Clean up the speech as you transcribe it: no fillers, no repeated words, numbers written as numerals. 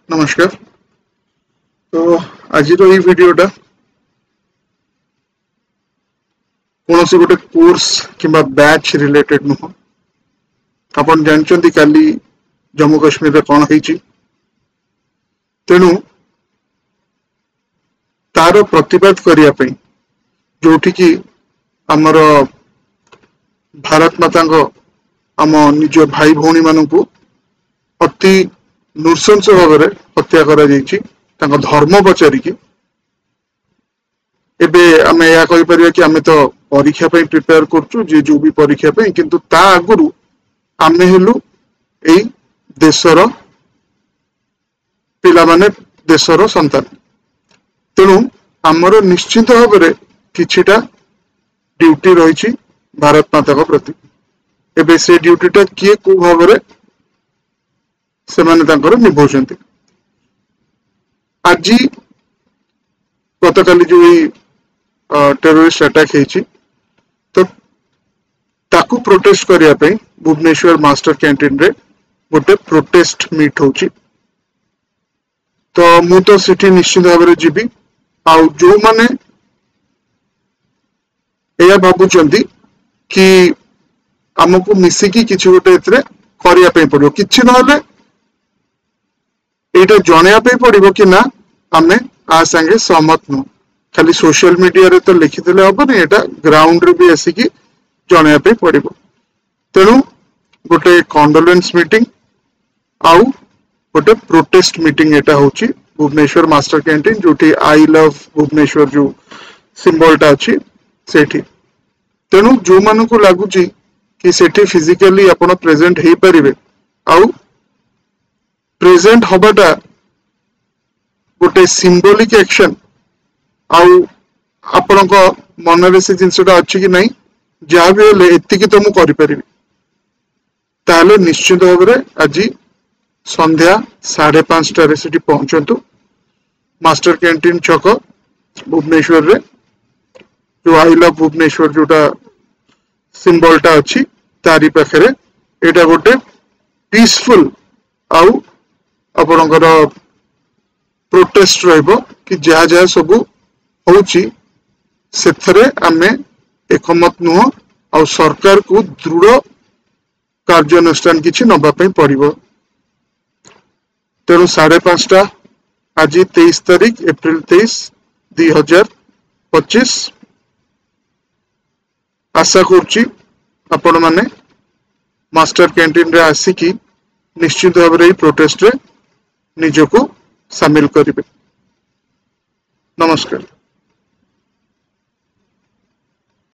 ନମସ୍କାର। ତ ଆଜିର ଏଇ ଭିଡିଓଟା କୌଣସି ଗୋଟେ କୋର୍ସ କିମ୍ବା ବ୍ୟାଚ୍ ରିଲେଟେଡ୍ ନୁହଁ। ଆପଣ ଜାଣିଛନ୍ତି କାଲି ଜମ୍ମୁ କାଶ୍ମୀରରେ କଣ ହେଇଛି, ତେଣୁ ତାର ପ୍ରତିବାଦ କରିବା ପାଇଁ ଯୋଉଠିକି ଆମର ଭାରତ ମାତାଙ୍କ ଆମ ନିଜ ଭାଇ ଭଉଣୀ ମାନଙ୍କୁ ଅତି ନୃଶଂସ ଭାବରେ ହତ୍ୟା କରାଯାଇଛି ତାଙ୍କ ଧର୍ମ ପଚାରିକି। ଏବେ ଆମେ ଏହା କହିପାରିବା କି ଆମେ ତ ପରୀକ୍ଷା ପାଇଁ ପ୍ରିପେୟାର କରୁଛୁ, ଯେ ଯୋଉ ବି ପରୀକ୍ଷା ପାଇଁ, କିନ୍ତୁ ତା ଆଗରୁ ଆମେ ହେଲୁ ଏଇ ଦେଶର ପିଲାମାନେ, ଦେଶର ସନ୍ତାନ। ତେଣୁ ଆମର ନିଶ୍ଚିତ ଭାବରେ କିଛିଟା ଡ୍ୟୁଟି ରହିଛି ଭାରତ ମାତାଙ୍କ ପ୍ରତି। ଏବେ ସେ ଡ୍ୟୁଟିଟା କିଏ କୋଉ ଭାବରେ ସେମାନେ ତାଙ୍କର ନିଭାଉଛନ୍ତି। ଆଜି ଗତକାଲି ଯୋଉ ଏଇ ଟେରୋରିଷ୍ଟ ଆଟାକ୍ ହେଇଛି, ତ ତାକୁ ପ୍ରୋଟେଷ୍ଟ କରିବା ପାଇଁ ଭୁବନେଶ୍ୱର ମାଷ୍ଟର କ୍ୟାଣ୍ଟିନରେ ଗୋଟେ ପ୍ରୋଟେଷ୍ଟ ମିଟ୍ ହଉଛି। ତ ମୁଁ ତ ସେଠି ନିଶ୍ଚିତ ଭାବରେ ଯିବି। ଆଉ ଯୋଉମାନେ ଏହା ଭାବୁଛନ୍ତି କି ଆମକୁ ମିଶିକି କିଛି ଗୋଟେ ଏଥିରେ କରିବା ପାଇଁ ପଡିବ, କିଛି ନହେଲେ ଏଇଟା ଜଣେଇବା ପାଇଁ ପଡିବ କି ନା ଆମେ ଆ ସାଙ୍ଗେ ସହମତ ନୁହଁ। ଖାଲି ସୋସିଆଲ ମିଡିଆରେ ତ ଲେଖିଦେଲେ ହବନି, ଏଇଟା ଗ୍ରାଉଣ୍ଡରେ ବି ଆସିକି ଜଣେଇବା ପାଇଁ ପଡିବ। ତେଣୁ ଗୋଟେ କଣ୍ଡୋଲେନ୍ସ ମିଟିଂ ଆଉ ଗୋଟେ ପ୍ରୋଟେଷ୍ଟ ମିଟିଂ ଏଇଟା ହଉଛି ଭୁବନେଶ୍ୱର ମାଷ୍ଟର କ୍ୟାଣ୍ଟିନ, ଯୋଉଠି I love Bhubaneswar ଯୋଉ ସିମ୍ବଲଟା ଅଛି ସେଇଠି। ତେଣୁ ଯୋଉମାନଙ୍କୁ ଲାଗୁଛି କି ସେଠି ଫିଜିକାଲି ଆପଣ ପ୍ରେଜେଣ୍ଟ ହେଇପାରିବେ, ଆଉ ପ୍ରେଜେଣ୍ଟ ହବାଟା ଗୋଟେ ସିମ୍ବଲିକ ଆକ୍ସନ, ଆଉ ଆପଣଙ୍କ ମନରେ ସେ ଜିନିଷଟା ଅଛି କି ନାହିଁ, ଯାହା ବି ହେଲେ ଏତିକି ତ ମୁଁ କରିପାରିବି, ତାହେଲେ ନିଶ୍ଚିତ ଭାବରେ ଆଜି ସନ୍ଧ୍ୟା 5:30ରେ ସେଠି ପହଞ୍ଚନ୍ତୁ। ମାଷ୍ଟର କ୍ୟାଣ୍ଟିନ ଛକ ଭୁବନେଶ୍ୱରରେ ଯୋଉ I love Bhubaneswar ଯୋଉଟା ସିମ୍ବଲଟା ଅଛି ତାରି ପାଖରେ। ଏଇଟା ଗୋଟେ ପିସଫୁଲ ଆଉ ଆପଣଙ୍କର ପ୍ରୋଟେଷ୍ଟ ରହିବ କି ଯାହା ଯାହା ସବୁ ହଉଛି ସେଥିରେ ଆମେ ଏକମତ ନୁହଁ, ଆଉ ସରକାରକୁ ଦୃଢ କାର୍ଯ୍ୟାନୁଷ୍ଠାନ କିଛି ନବା ପାଇଁ ପଡିବ। ତେଣୁ 5:30 ଆଜି 23 ତାରିଖ, ଏପ୍ରିଲ 23 2025। ଆଶା କରୁଛି ଆପଣମାନେ ମାଷ୍ଟର କ୍ୟାଣ୍ଟିନରେ ଆସିକି ନିଶ୍ଚିତ ଭାବରେ ଏଇ ପ୍ରୋଟେଷ୍ଟରେ ନିଜକୁ ସାମିଲ କରିବେ। ନମସ୍କାର।